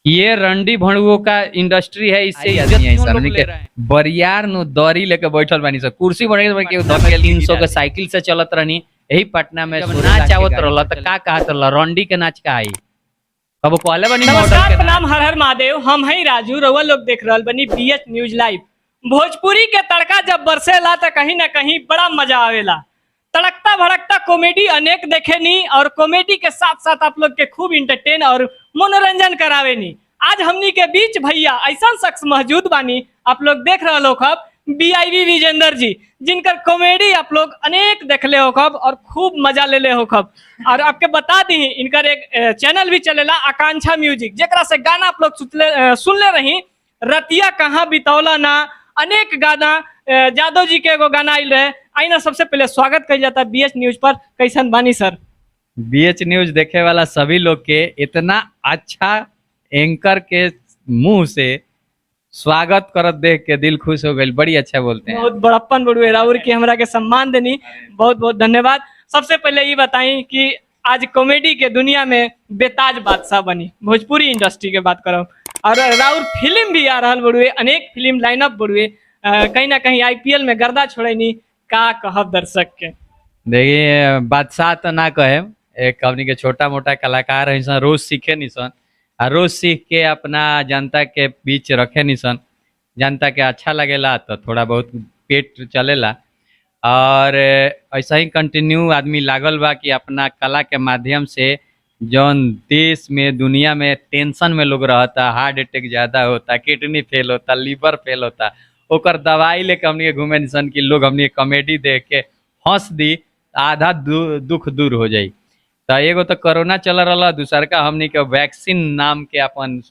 ये रंडी भणुओं का इंडस्ट्री है, इससे आई इज्जत आदमी क्यों ऐसा लोग हमनी ले के रहे हैं? बरियार नु दरी लेके बैठल बानी सब, कुर्सी बन के 300 के साइकिल से चलत रहनी यही पटना में। जब नाच नाच आवत आवत रहल त का कहत रहल, रंडी के नाच का आई कबो कहले बानी मॉडल नमस्कार के नाच। प्रणाम, हर हर महादेव। हम हई राजू, रउआ लोग देख रहल बनी बीएच न्यूज लाइव। भोजपुरी के तड़का जब बरसेला त कहीं ना कहीं बड़ा मजा आवेला। तड़कता भड़कता कॉमेडी अनेक देखे नी और कॉमेडी के साथ साथ आप लोग के खूब इंटरटेन और मनोरंजन करावे नी। आज हमनी के बीच भैया ऐसा शख्स मौजूद बानी, आप लोग देख रहे हो खब बीआईबी विजेंद्र जी, जिनकर कॉमेडी आप लोग अनेक देखले हो खब और खूब मजा ले ले हो खब। और आपके बता दी, इनकर एक चैनल भी चलेला आकांक्षा म्यूजिक, जेकरा से गाना आप लोग सुनले रही, रतिया कहाँ बितौला ना, अनेक गाना, जादव जी के एगो गाना आयल रहे। आईना सबसे पहले स्वागत कइल जाता बीएच न्यूज पर। कैसन बानी सर? बीएच न्यूज देखे वाला सभी लोग के इतना अच्छा एंकर के मुंह से स्वागत करत देख के दिल खुश हो गई। बड़ी अच्छा बोलते हैं। बहुत बड़प्पन बड़ुए राउर की हमरा के सम्मान देनी, बहुत बहुत धन्यवाद। सबसे पहले ये बताई कि आज कॉमेडी के दुनिया में बेताज बादशाह बनी, भोजपुरी इंडस्ट्री के बात करो, और राउर फिल्म भी आ रहा बड़ुए, अनेक फिल्म लाइनअप बड़ुए, कहीं ना कहीं आईपीएल में गर्दा छोड़नी, का कहब दर्शक के? देखिए, बादशाह तो ना कहे, एक हमनी के छोटा मोटा कलाकार है सन, रोज सीखे नहीं सन आ रोज सीख के अपना जनता के बीच रखे नहीं सन। जनता के अच्छा लगेला तो थोड़ा बहुत पेट चलेला और ऐसा ही कंटिन्यू आदमी लागल बा कि अपना कला के माध्यम से जौन देश में दुनिया में टेंशन में लोग रहता, हार्ट अटैक ज़्यादा होता, किडनी फेल होता, लीवर फेल होता, ओकर दवाई लेके हमनी के घूमे निसन कि लोग हमनी के कॉमेडी देख के हंस दी, आधा दुख दूर हो जाई। तो एगो तो कोरोना चल रहा, दूसर का हमनी के वैक्सीन नाम के अपन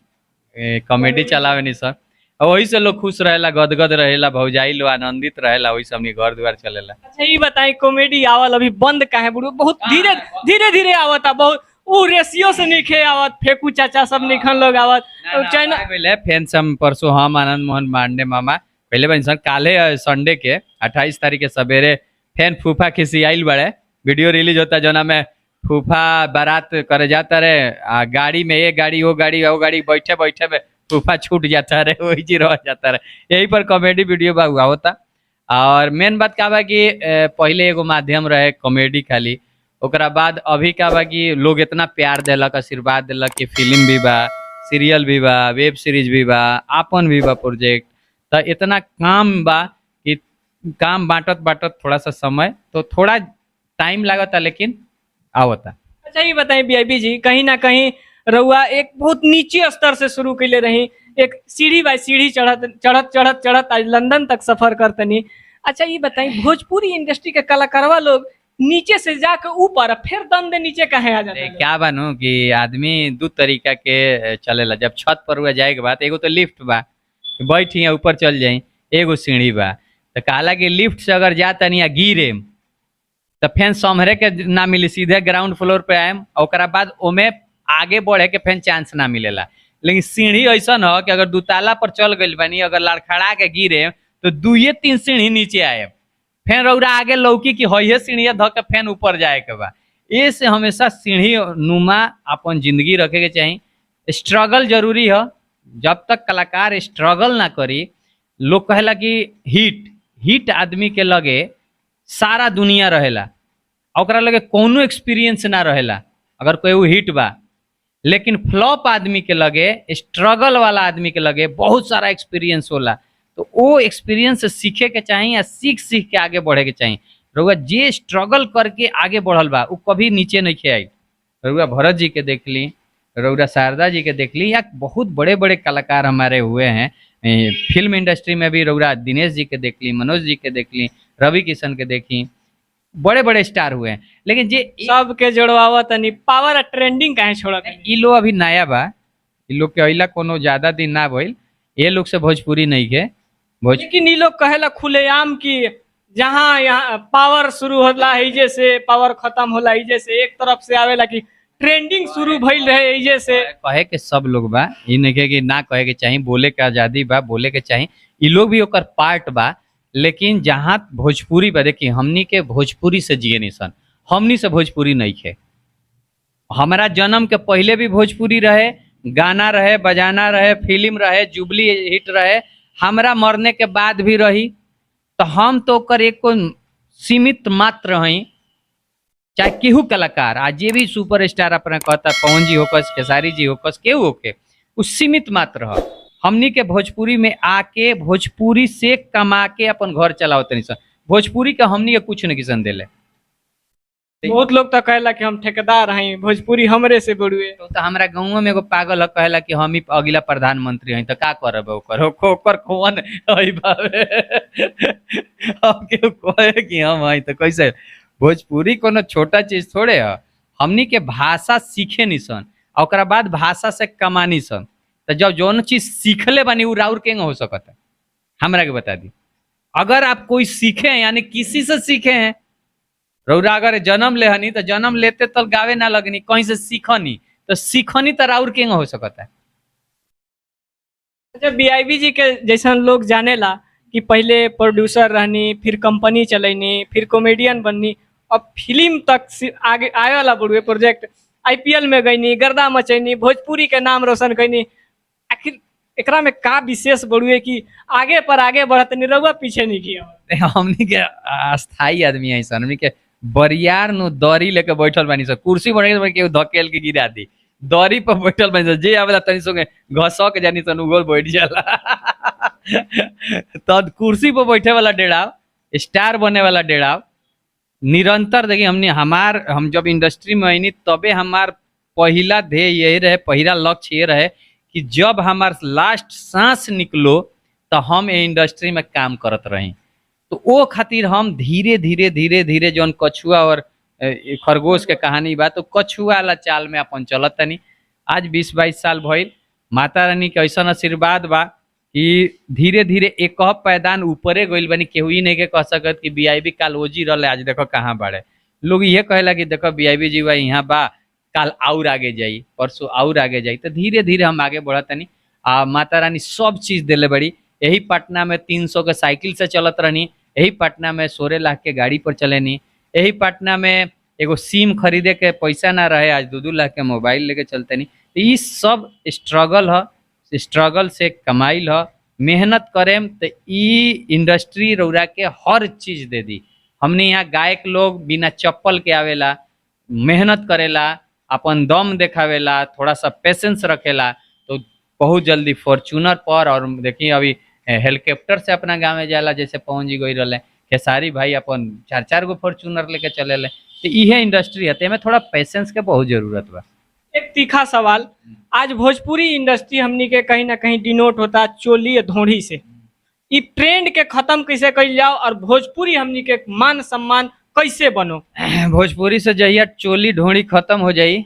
कॉमेडी चलावे नहीं सर, और वही से लोग खुश रहेला, गदगद रहेला, भौजाई लोग आनंदित रहेला, वही से हमनी घर द्वार चलेला। अच्छा ये बताई, कॉमेडी आवल अभी बंद काहे बुढ़ू? बहुत धीरे धीरे धीरे आवता, बहुत उ रेशियो से निखे आवत, फेकू चाचा सब निखन लोग आवत। चाइना पहले फैन हम परसों हम आनंद मोहन मांडे मामा पहले बन सर, काले संडे के 28 तारीख के सवेरे फैन फूफा खिसियाइल बड़े वीडियो रिलीज होता, जोना में फूफा बारात करे जाता रहे, आ गाड़ी में एक गाड़ी वो गाड़ी वो गाड़ी बैठे बैठे में फूफा छूट जाता रहे, वही जी रह जाता रहे। यही पर कॉमेडी वीडियो बा हुआ होता। और मेन बात का बा कि पहले एगो माध्यम रहे कॉमेडी खाली, ओकरा बाद अभी का बा कि लोग इतना प्यार देलक, आशीर्वाद देलक कि फिल्म भी बा, सीरियल भी बा, वेब सीरीज भी बा, आपन भी बा प्रोजेक्ट, तो इतना काम बा कि काम बांटत बांटत थोड़ा सा समय तो थोड़ा टाइम लागता, लेकिन आवता। अच्छा ये बताइए बीआईबी जी, कहीं ना कहीं रउआ एक बहुत नीचे स्तर से शुरू कैले रही, एक सीढ़ी बाय सीढ़ी चढ़त चढ़त चढ़त चढ़त आज लंदन तक सफर करतनी। अच्छा ये बताइए, भोजपुरी इंडस्ट्री के कलाकारवा लोग नीचे से जाके ऊपर फिर दम दे नीचे काहे आ जाते हैं? क्या बानू कि आदमी दो तरीका के चलेला। जब छत पर हुआ जाए के बाद एगो तो लिफ्ट बा, बैठी ऊपर चल जाई, एगो सीढ़ी बा, तो कहला कि लिफ्ट से अगर जाता नहीं गिरे तो फेन सम्हरे के ना मिली, सीधे ग्राउंड फ्लोर पे आएम, ओकरा बाद ओमे आगे बढ़े के फेन चांस ना मिलेला। लेकिन सीढ़ी ऐसा हो कि अगर दुताला पर चल गई बानी, अगर लड़खड़ा के गिरे तो 2-3 सीढ़ी नीचे आए, फेन रौरा आगे लौकी की हइये सीढ़िया धो के फेन ऊपर जाए के बा। ये से हमेशा सीढ़ी नुमा अपन जिंदगी रखे के चाही। स्ट्रगल जरूरी है, जब तक कलाकार स्ट्रगल ना करी, लोग कहेला कि हिट हिट आदमी के लगे सारा दुनिया रहेला, ओकरा लगे कोनो एक्सपीरियंस ना रहेला अगर कोई वो हिट बा, लेकिन फ्लॉप आदमी के लगे, स्ट्रगल वाला आदमी के लगे बहुत सारा एक्सपीरियंस होला। तो वो एक्सपीरियंस सीखे के चाही या सीख सीख के आगे बढ़े के चाही। रउआ जे स्ट्रगल करके आगे बढ़ल बा वो कभी नीचे नहीं आई। रउआ भरत जी के देख ली, रउरा शारदा जी के देख ली, या बहुत बड़े बड़े कलाकार हमारे हुए हैं फिल्म इंडस्ट्री में भी, रउरा दिनेश जी के देख ली, मनोज जी के देख ली, रवि किशन के देखी, बड़े बड़े स्टार हुए हैं। लेकिन जे सबके जोड़वावा तनी पावर ट्रेंडिंग काहे छोड़त? ई लोग अभी नया बा, ई लोग के अइला कोनो ज्यादा दिन ना भइल, ये लोग से भोजपुरी नहीं के भोज, लेकिन ई लोग कहेला खुलेआम कि जहाँ यहाँ पावर शुरू होला एजे से पावर खत्म होला एजे से, एक तरफ से आवेला कि ट्रेंडिंग शुरू भइल रहे एजे से। कहे के सब लोग बा, ई नहीं कि ना कहे के चाही, बोले के आजादी बा, बोले के चाही, ई लोग भी ओकर पार्ट बा। लेकिन जहाँ भोजपुरी बा, देखिए हमनी के भोजपुरी से जिए नहीं सन, हमनी से भोजपुरी नहीं खे। हमारा जन्म के पहले भी भोजपुरी रहे, गाना रहे, बजाना रहे, फिल्म रहे, जुबली हिट रहे, हमरा मरने के बाद भी रही, तो हम तो ओकर एक सीमित मात्र हई। चाहे केहू कलाकार आ जे भी सुपर स्टार अपना कहता, पवन जी होकस, खेसारी जी होकस, केहू होके, उ सीमित मात्र ह। हमनी के भोजपुरी में आके भोजपुरी से कमा के अपन घर चलावत तनी सन। भोजपुरी के हमनी के कुछ नहीं किसन देले। बहुत लोग तो कहेला कि हम ठेकेदार हई, भोजपुरी हमरे से बड़ुए। तो हमरा गाँव में एगो पागल ह, कहेला कि हम ही अगला प्रधानमंत्री हई, तो का करब ओकर ओकर कौन हई बाबे। अब केहू कहे कि हम हई तो कैसे? भोजपुरी कोनो छोटा चीज थोड़े है। हमनी के भाषा सीखे नी सन आ ओकरा बाद भाषा से कमानी सन। तो जब जौन चीज सीखले बानी उ राउर केंग हो सकता है, हमरा के बता दी। अगर आप कोई सीखे हैं यानी किसी से सीखे हैं, रौरा अगर जन्म ले हनी तो जन्म लेते तो गावे ना लगनी, कहीं से सीखनी तो सीखनी तो राउर केंग हो सकता है। अच्छा, बीआईबी जी के जैसन लोग जानेला कि पहले प्रोड्यूसर रहनी, फिर कंपनी चलैनी, फिर कॉमेडियन बननी, अब फिल्म तक आगे आए वाला बड़ुए प्रोजेक्ट, आईपीएल में गईनी, गर्दा मचैनी, भोजपुरी के नाम रोशन कैनी। आखिर एकरा में का विशेष बड़ुए कि आगे पर आगे बढ़त नहीं, रहुआ पीछे नहीं किया? हमनी के अस्थायी आदमी है सन, हमनी के बरियार नु दरी लेके बैठल बानी सन, कुर्सी बने के धकेल के गिरा दी, दरी पर बैठल बानी सन, जे आवेला तनी संगे घसक जानी सन, उगल बैठ जाला। तब कुर्सी पर बैठे वाला डेराव, स्टार बने वाला डेराव निरंतर। देखिए हमने हमार हम जब इंडस्ट्री में आईनी तबे हमार पहला ध्येय यही रहे, पहला लक्ष्य ये रहे कि जब हमार लास्ट सांस निकलो तो हम ये इंडस्ट्री में काम करत रही। तो वो खातिर हम धीरे धीरे धीरे धीरे जौन कछुआ और खरगोश के कहानी बा, तो कछुआ वाला चाल में अपन चलत तनी। आज 20-22 साल भइल, माता रानी के ऐसा आशीर्वाद बा कि धीरे धीरे एक पैदान ऊपरे गइल बानी। केहू ई नहीं के कह सकत कि बीआईबी काल ओजी रहले, आज देखो कहाँ बाड़े। लोग ये कहेला कि देखो बीआईबी जी बा यहाँ बा, काल और आगे जाई, परसों और आगे जाई। तो धीरे धीरे हम आगे बढ़त तनी आ माता रानी सब चीज देले बड़ी। यही पटना में 300 के साइकिल से चलत रहनी, यही पटना में 16 लाख के गाड़ी पर चलेनी, यही पटना में एगो सिम खरीदे के पैसा ना रहे, आज 2-2 लाख के मोबाइल लेके चलते नहीं। तो ये सब स्ट्रगल है, स्ट्रगल से कमाइल है। मेहनत करेम तो ई इंडस्ट्री रौरा के हर चीज दे दी। हमने यहाँ गायक लोग बिना चप्पल के आवेला, मेहनत करेला, अपन दम देखावेला, थोड़ा सा पेशेंस रखेला, तो बहुत जल्दी फॉर्चूनर पर और देखिए अभी हेलीकॉप्टर से अपना गाँव में जाला, जैसे पवन जी गई रहे, खेसारी भाई अपन 4-4 गो फॉर्चूनर लेके चले ले। तो इहे इंडस्ट्री है, तो थोड़ा पेशेंस के बहुत जरूरत बा। एक तीखा सवाल, आज भोजपुरी इंडस्ट्री हमनी के कहीं ना कहीं डिनोट होता चोली धोड़ी से, इ ट्रेंड के खत्म कैसे कइल जाओ और भोजपुरी हमनी के मान सम्मान कैसे बनो? भोजपुरी से जहिया चोली ढोड़ी खत्म हो जाई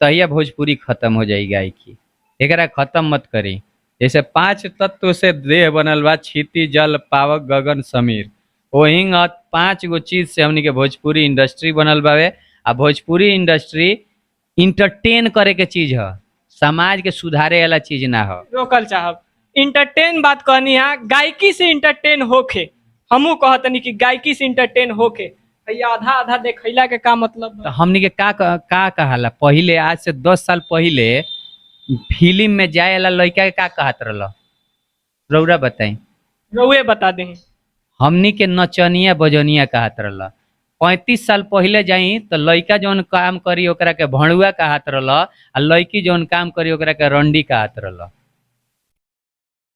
तहिया भोजपुरी खत्म हो जाई गायकी। एकरा खत्म मत करी। जैसे 5 तत्व से देह बनल बा, क्षिति जल पावक गगन समीर, वही 5 गो चीज से हमनी के भोजपुरी इंडस्ट्री बनल बावे। आ भोजपुरी इंडस्ट्री इंटरटेन करे के चीज है, समाज के सुधारे वाला चीज ना हो। रोकल चाहब इंटरटेन बात कहनी है, गायकी से इंटरटेन होके, हमू कहतनी कि गायकी से इंटरटेन होके, भैया आधा आधा देखैला के का मतलब? तो हमनी के का का कहाला पहिले, आज से 10 साल पहिले फिल्म में जाए वाला लड़का के का कहत रहल? रौरा बताई, रौए बता दे। हमनी के नचनिया बजनिया कहत रहल। 35 साल पहले जाई तो लड़का जौन काम करी ओकरा के भणुआ कहत रहल, आ लड़की जौन काम करी ओकरा के रंडी कहत रहल।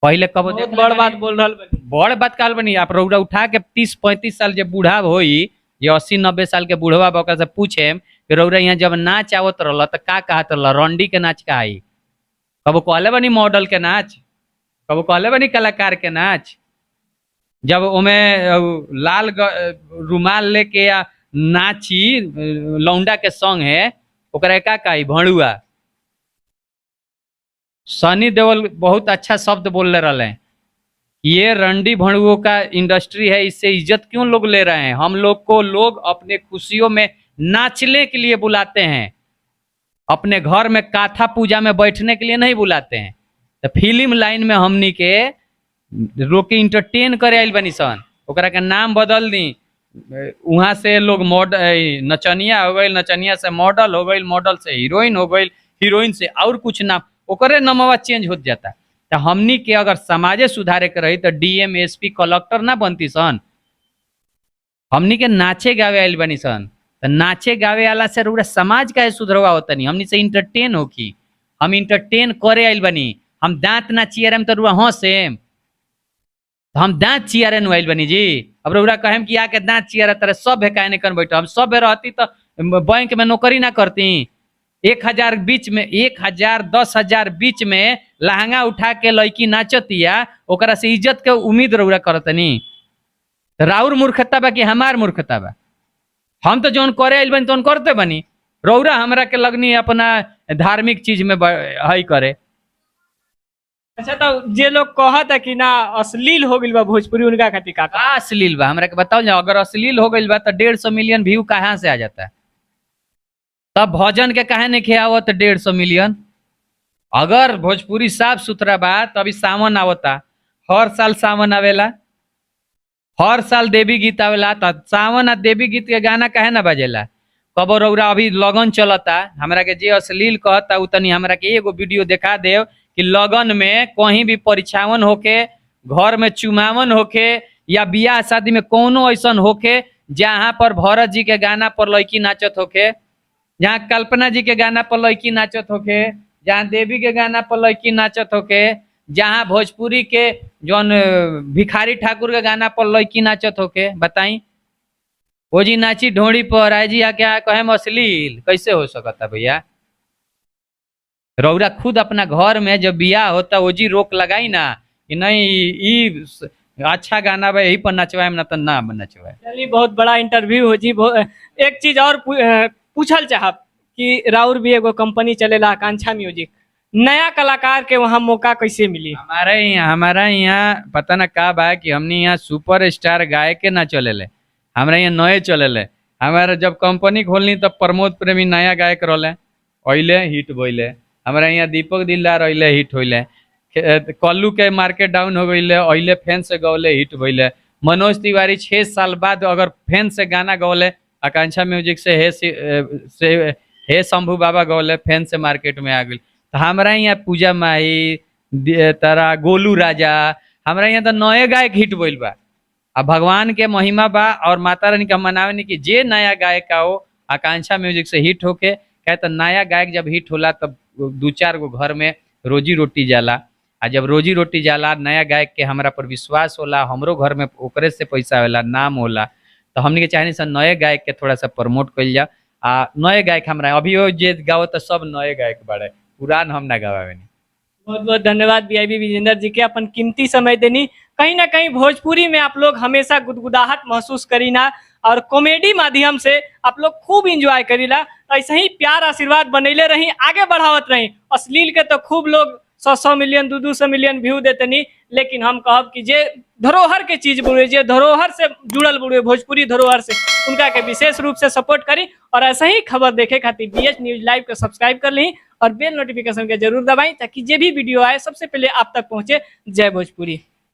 पहले कबो बहुत बड़ बात बोल रहल बनी, बड़ बात कहल बनी। आप रौरा उठा के 30-35 साल जब बूढ़ा होई, जे 80-90 साल के बूढ़वा बा, ओकरा से पूछेम कि रौरा यहाँ जब नाच आवत रहल तो का कहत रहल? रंडी के नाच कहाई? कबो कहले बनी मॉडल के नाच? कबो कहले बनी कलाकार के नाच? जब ओमे लाल रुमाल लेके या नाची लौंडा के संग है, ओकरा का कही? भणुआ। सनी देओल बहुत अच्छा शब्द बोलने रहे हैं, ये रंडी भणुओं का इंडस्ट्री है, इससे इज्जत क्यों लोग ले रहे हैं? हम लोग को लोग अपने खुशियों में नाचने के लिए बुलाते हैं, अपने घर में काथा पूजा में बैठने के लिए नहीं बुलाते हैं। तो फिल्म लाइन में हमनी के लोग के इंटरटेन करे आइल बनी सन, ओकरा के नाम बदल दी, वहाँ से लोग मॉडल नचनिया हो गई, नचनिया से मॉडल हो गई, मॉडल से हीरोइन हो गई, हीरोइन से और कुछ नाम, ओकरे नमवा चेंज होत जाता। तो हमनी के अगर समाजे सुधारे के रही तो डीएम एसपी कलेक्टर ना बनती सन। हमनी के नाचे गावे आइल बनी सन, तो नाचे गावे आला से रउरा समाज काहे सुधरवा होतनी? हमनी से इंटरटेन होखी, हम इंटरटेन करे आइल बनी। हम दांत ना चियरम तो रुआ हंसेम, तो हम दांत चियरे नु आइल बनी जी। अब रउरा कहेम कि आके दांत चियरा तरह सब है काहे नहीं कर बैठो। हम सब रहती तो बैंक में नौकरी ना करती। 1000 बीच में 1000 10,000 बीच में लहंगा उठा के लड़की नाचतिया, ओकरा से इज्जत के उम्मीद रउरा करतनी। राउर मूर्खता बा कि हमार मूर्खता बा? हम तो जौन करे आइल बनी तौन करते बनी। रउरा हमरा के लगनी अपना धार्मिक चीज में हई करे। अच्छा, तो जे लोग कहता कि ना अश्लील हो गइल बा भोजपुरी, उनका खातिर का का अश्लील बा हमरा के बताओ ना? अगर अश्लील हो गइल बा तो 150 मिलियन व्यू कहाँ से आ जाता है? तब भजन के काहे नहीं आवत 150 मिलियन? अगर भोजपुरी साफ सुथरा बा तो अभी सावन आवता, हर साल सावन आवेला, हर साल देवी गीत आवेला, तो सावन आ देवी गीत के गाना काहे ना बजेला? कबो रउरा अभी लगन चलता, हमरा के जे अश्लील कहता उ तनी हमरा के एगो वीडियो दिखा देव कि लगन में कहीं भी परीक्षावन होके, घर में चुमावन होके या बियाह शादी में कोनो ऐसन होके जहाँ पर भरत जी के गाना पर लड़की नाचत होके, जहाँ कल्पना जी के गाना पर लड़की नाचत होके, जहाँ देवी के गाना पर लड़की नाचत होके, जहाँ भोजपुरी के जौन भिखारी ठाकुर के गाना पर लड़की नाचत होके, बताई वो जी नाची ढोड़ी पर आए जी आके कहे अश्लील कैसे हो सकता भैया? रउरा खुद अपना घर में जब बियाह होता वो जी रोक लगाई ना कि नहीं ई अच्छा गाना बा यही पर नचवाएम ना तो ना नचवाए। चलिए, बहुत बड़ा इंटरव्यू हो जी। एक चीज और पूछल चाहब कि राउर भी एगो कंपनी चलेला आकांक्षा म्यूजिक, नया कलाकार के वहाँ मौका कैसे मिली? हमारा यहाँ पता ना का बा कि हमने यहाँ सुपर स्टार गायक के ना चलेले, हमारा यहाँ नए चलेले। हमारा जब कंपनी खोलनी तब प्रमोद प्रेमी नया गायक रहले, अइले हिट भइले। हमारा यहाँ दीपक दिलदार अइले हिट होइले, कल्लू के मार्केट डाउन हो गइले, अइले फैन से गौले हिट भइले। मनोज तिवारी 6 साल बाद अगर फैन से गाना गौले आकांक्षा म्यूजिक से हे शंभू बाबा गौले फैन से मार्केट में आ गई। तो हमारा यहाँ पूजा माई तारा गोलू राजा, हमारा यहाँ तो नए गायक हिट भइल बा। आ भगवान के महिमा बा और माता रानी के मनावे कि जे नया गायक आओ आकांक्षा म्यूजिक से हिट होके, कहे तो नया गायक जब हिट होला तब 2-4 गो घर में रोजी रोटी जाला, आ जब रोजी रोटी जाला नया गायक के हमरा पर विश्वास होला, हमरो घर में ओकरे से पैसा होला, नाम होला। तो हमनी के चाहनी सन नए गायक के थोड़ा सा प्रमोट कइल जा। आ नए गायक हमरा अभी जे गाओ तो सब नए गायक बाड़े, पुरान हम ना गावे। बहुत बहुत धन्यवाद वीआईबी विजेंद्र जी के अपन कीमती समय देनी। कहीं ना कहीं भोजपुरी में आप लोग हमेशा गुदगुदाहट महसूस करीना और कॉमेडी माध्यम से आप लोग खूब इंजॉय करीला। ऐसे ही प्यार आशीर्वाद बनैले रही, आगे बढ़ावत रही। अश्लील के तो खूब लोग 100-100 मिलियन 200-200 मिलियन व्यू देतनी, लेकिन हम कहब कि जे धरोहर के चीज बुड़े, जे धरोहर से जुड़ल बुड़े, भोजपुरी धरोहर से, उनका के विशेष रूप से सपोर्ट करी। और ऐसे ही खबर देखे खातिर बीएच न्यूज लाइव के सब्सक्राइब कर ली और बेल नोटिफिकेशन के जरूर दबाई ताकि जे भी वीडियो आए सबसे पहले आप तक पहुंचे। जय भोजपुरी।